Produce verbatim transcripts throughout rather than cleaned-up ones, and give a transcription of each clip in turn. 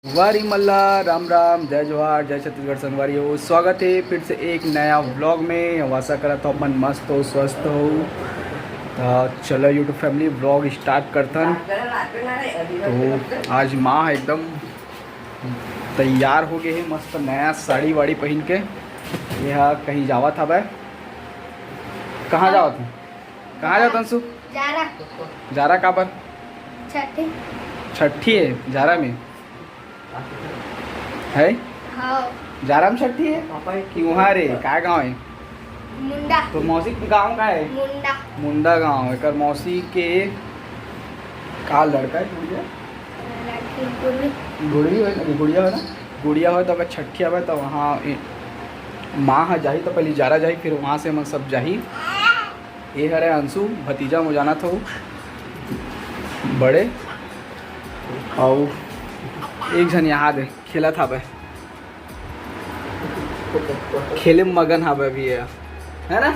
संगवारी मन ला राम राम, जय जोहार, जय छत्तीसगढ़। संगवारी हो, स्वागत है फिर से एक नया व्लॉग में। अब आशा करत हो अपन मस्त हो, स्वस्थ हो। तो चलो YouTube फैमिली, व्लॉग स्टार्ट करथन। तो आज माँ एकदम तैयार हो गए है, मस्त नया साड़ी वाड़ी पहन के। यह कहीं जावत हवय। कहाँ जावत है? कहाँ जावत अंशु? जारा। जारा काबर? छठी। छठी है जारा में? है? हाँ। जारा में छठी है? कि वहाँ रे, का गाँव है? मुंडा। तो मौसी के गाँव का है? मुंडा। मुंडा गाँव। एकर मौसी के का लड़का है, गुड़िया? लड़की, गुड़ी। गुड़ी है ना, गुड़िया है ना? गुड़िया हो तो अगर छठी आवे तो वहाँ ए, माँ ह जाही तो पहले जारा जाही, फिर वहाँ से हमन सब जाही। ये हरे अंशु, भतीजा मोजाना थो बड़े, अउ एक झन यहाँ दे खेलत हावे, खेले में मगन हावे अभी ये, है ना?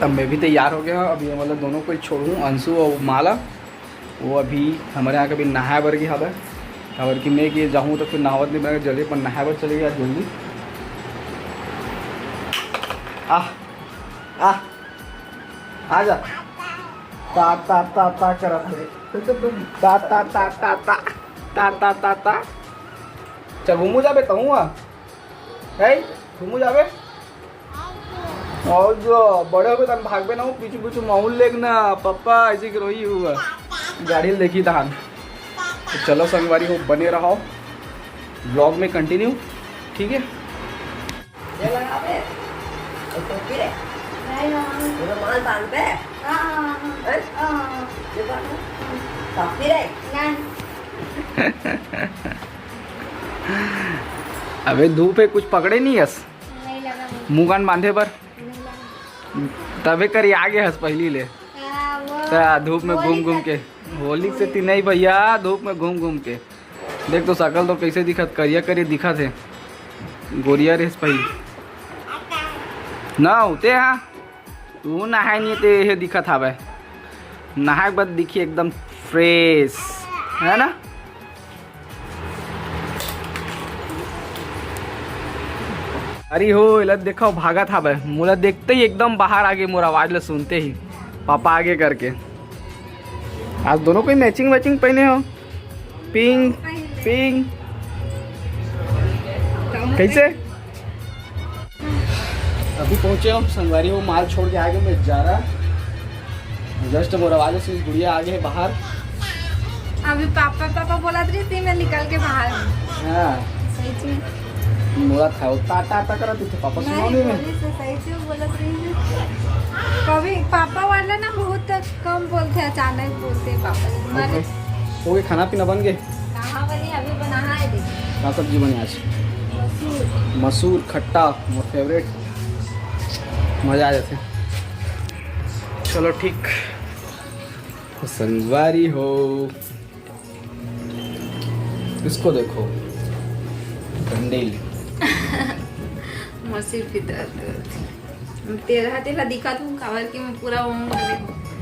तब मैं भी तैयार हो गया हूँ। अभी ये वाला दोनों को ही छोड़ूँ, अंशु और माला। वो अभी हमारे यहाँ कभी नहाए बर गे हावय, काबर कि मैं कि जाहूँ तो फिर नहावत नहीं बने, जल्दी अपन नहाए बर चले गया जल्दी। आह, आह, आ जा। ता ता ता ता करत हे। ता ता ता ता ता ता ता ता ता। चल घूमू जाबे तहूँ आ। है घूमू जाबे। और जो बड़े होबे तन भागबे ना, पीछू पीछू माहौल लेग ना, पापा ऐसे के रोई हुआ। गाड़ी ल देखी तहान। तो चलो संगवारी हो, बने रहो व्लॉग में कंटिन्यू, ठीक है? ये लगा बे। और टोपी रे। नहीं, हाँ। ये रुमाल बांध बे। हाँ, हाँ, हाँ। हैं? हाँ, हाँ। ये बांध। टोपी रे। नहीं। अबे धूप है, कुछ पकड़े नहीं हस? नहीं लगा मुझे। मुंह कान बांधे बर? नहीं लगा। तबे करी आगे हस पहली ले। हाँ, वो ता धूप में वो घूम घूम दिक्कत के। होली से ती नहीं भैया, धूप में घूम घूम के। देख तो शकल तो कैसे दिखत, करिया करिया दिखत है। गोरिया रेस पहली। ना होते हाँ। तू नहाए नहीं ते ये दिखत हावय। नहाए के बाद दिखी एकदम फ्रेश, है ना? अरे हो, एला देखो, भागत हावय। मोला देखते ही एकदम बाहर आ गे, मोर आवाज ला सुनते ही पापा आगे करके। आज दोनों कोई मैचिंग मैचिंग पहने हो, पिंक पिंक। कैसे? अभी पहुंचे हम संगवारी, वो माल छोड़ के आगे मैं जारा। जस्ट मोर आवाज से गुड़िया आगे है बाहर। अभी पापा पापा बोलत रही थी, मैं निकल के बाहर हूँ। हाँ। सही चीज। बोला था वो ता ता ता करत थे, पापा सुनाओ नहीं, नहीं मैं। बोली से सही चीज बोलत रही है। कभी पापा वाला ना बहुत कम बोलते, अचानक बोलते पापा जी। हमारे ओके। हो गए, खाना पीना बन गए? कहाँ बनी, अभी बना है, देख। का सब्जी बनी आज? मसूर। मसूर खट्टा, मोर फेवरेट। मजा आ जाते। चलो ठीक। संगवारी हो, इसको देखो, कंडील। मसीह फितरत करत। तेरा तेला दिखा तू, काबर के मैं पूरा वो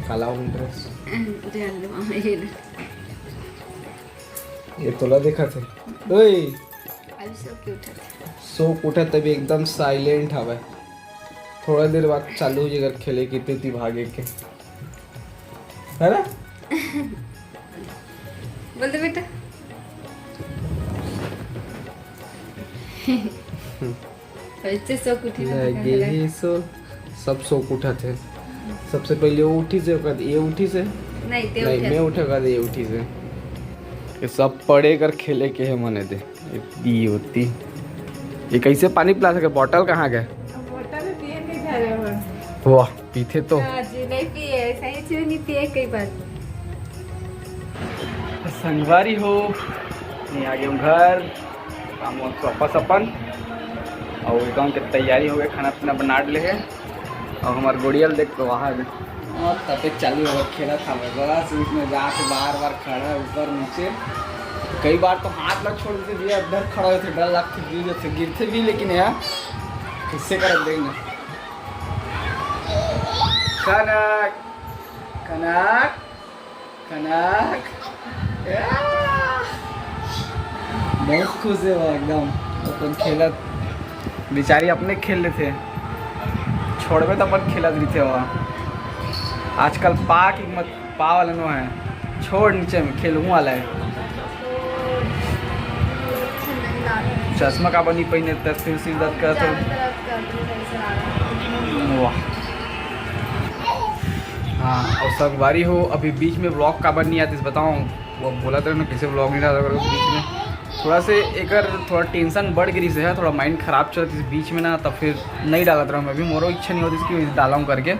काला हूँ ड्रेस। जान दे मामा, ये ले। ये तोला देखा थे। ओए। अभी सो के उठा थे। सो के उठा तभी एकदम साइलेंट हवे। थोड़ा देर बाद चालू हो जाएगा खेले की, तेती भागे के। है ना? बोल दे बेटा। ऐसे सो के उठी ना, लगे दिखा ही सो, सब सो के उठा थे। सबसे पहले वो उठी से, ओकर बाद ये उठी से। नहीं, ते नहीं, उठे। मैं उठा, ओकर बाद ये उठी से। ये सब पड़े कर खेले के है मने दे। ये दी होती। ये कैसे पानी पिला सके? बॉटल कहाँ गए? अब बॉटल में पिए के धरे हो। वाह, पीथे तो। हाँ जी, नहीं पिए, सही चीज नहीं पिए कई बार। संगवारी हो, मैं आ गया हूँ घर, काम वाम वापस अपन, और गाँव के तैयारी हो गए, खाना पीना बना ले है, और हमारे गोड़ियल देख तो वहाँ है। और तबे चालू हो खेला था मैं, बड़ा से उसमें जाके बार बार खड़ा है ऊपर नीचे, कई बार तो हाथ लग छोड़ देते भैया, डर खड़ा होते, डर लगते गिर जाते, गिरते भी, लेकिन यार किससे कर देंगे। कनक, कनक, कनक। या। बहुत खुश हे वो एकदम। अपन खेलत, बेचारी अपने खेल लेथे, छोड़बे त अपन खेलत रहिथे वो। आजकल पा की मत, पा वाला नो हे, छोड़ नीचे में खेलहूँ वाला हे। चश्मा काबर नहीं पहिने, त फिर सिर दर्द करत हे। वाह। हाँ, अउ संगवारी हो, अभी बीच में vlog काबर नहीं आतिस बताओ, वो बोलत रहे ना, कैसे vlog नहीं डाला करो बीच में। थोड़ा से एकर थोड़ा tension बढ़ गे रिहिस हे, थोड़ा mind खराब चलत रिहिस बीच में ना, तब फिर नहीं डालत रहा मैं भी, मोरो इच्छा नहीं होतिस कि डालूँ करके।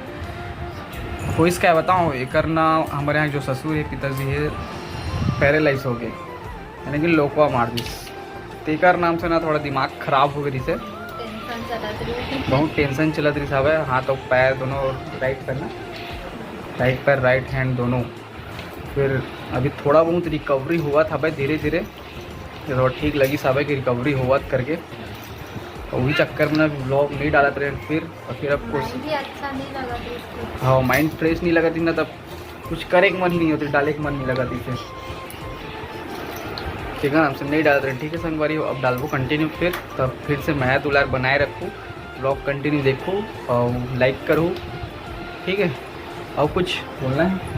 होइस का बताओ, एकर ना हमारे यहाँ जो ससुर हे, पिताजी हे, paralyze हो गे, यानी कि लोकवा मार दिस। तेकर नाम से ना थोड़ा दिमाग खराब हो गे रिहिस हे। Tension चलत रहिस। बहुत tension चलत रिहिस हवय। हाथ अउ पैर दोनों, right पैर ना, right पैर, right hand दोनों। फिर अभी थोड़ा बहुत recovery होवत हवय धीरे धीरे, थोड़ा ठीक लगिस हवय कि recovery होवत करके। तो वही चक्कर में ना vlog नहीं डालत रहे फिर, और फिर अब कुछ mind भी अच्छा नहीं लगत इसको। हाँ, mind fresh नहीं लगत ना, तब कुछ करे के मन ही नहीं होतिस, डाले के मन नहीं लगत इसे। ठीक है, हमसे नहीं डालत रहे। ठीक है संगवारी हो, अब डालबो continue फिर, तब फिर से मया दुलार बनाए रखू, vlog continue देखू और like करू। ठीक है, और कुछ बोलना है?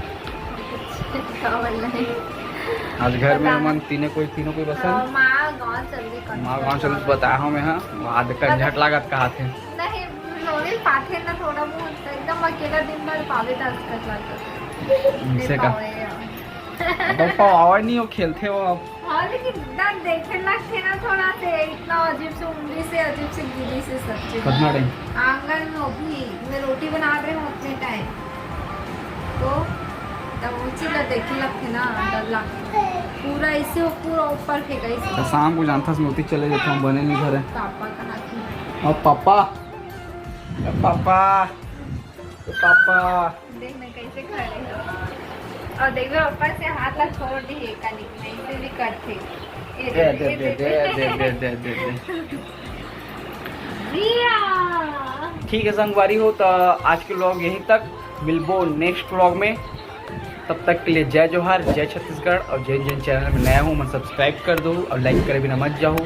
का बोलना है? आज घर में पता मन तीने कोई, तीनों कोई बसन? अ, माँ गाँव चल दी, माँ गाँव चल दी, बताया हूँ मैं, हाँ, वहाँ देखकर पता झट लागत कहा थे। नहीं, रोने पाथे ना थोड़ा बहुत, एकदम अकेला दिन भर पावे था, असकत लागत। इनसे का? पावे यार। तो पावा नहीं हो, खेलते हो आप। हाँ, लेकिन ना देखे लगते ना थोड़ा से, इतना अजीब से उंगली से, अजीब से गिरी से सब चीज। कितना time? आंगन में अभी मैं रोटी बना रहे हूँ उतने time। तो तब उसी ला देखे लगते ना, डर लगता। पूरा इसे हो, पूरा ऊपर फेंका इसे। तो शाम को जानता से नोटिस चले जाता हूँ, बने नहीं घर है। पापा कहाँ थे? और पापा, पापा, पापा। देख ना कैसे खड़े हो। और देख, मैं ऊपर से हाथ ला छोड़ दी है, कनिक में इसे भी करते। ये दे, दे, दे, दे, दे, दे, दे, दे, दे, दे। जिया। ठीक है संगवारी हो, तो आज के vlog यहीं तक, मिलबो next vlog में। तब तक के लिए जय जोहार, जय छत्तीसगढ़, और जिन जिन channel में नया हो, मन subscribe कर दो और like करे बिना मत जाओ।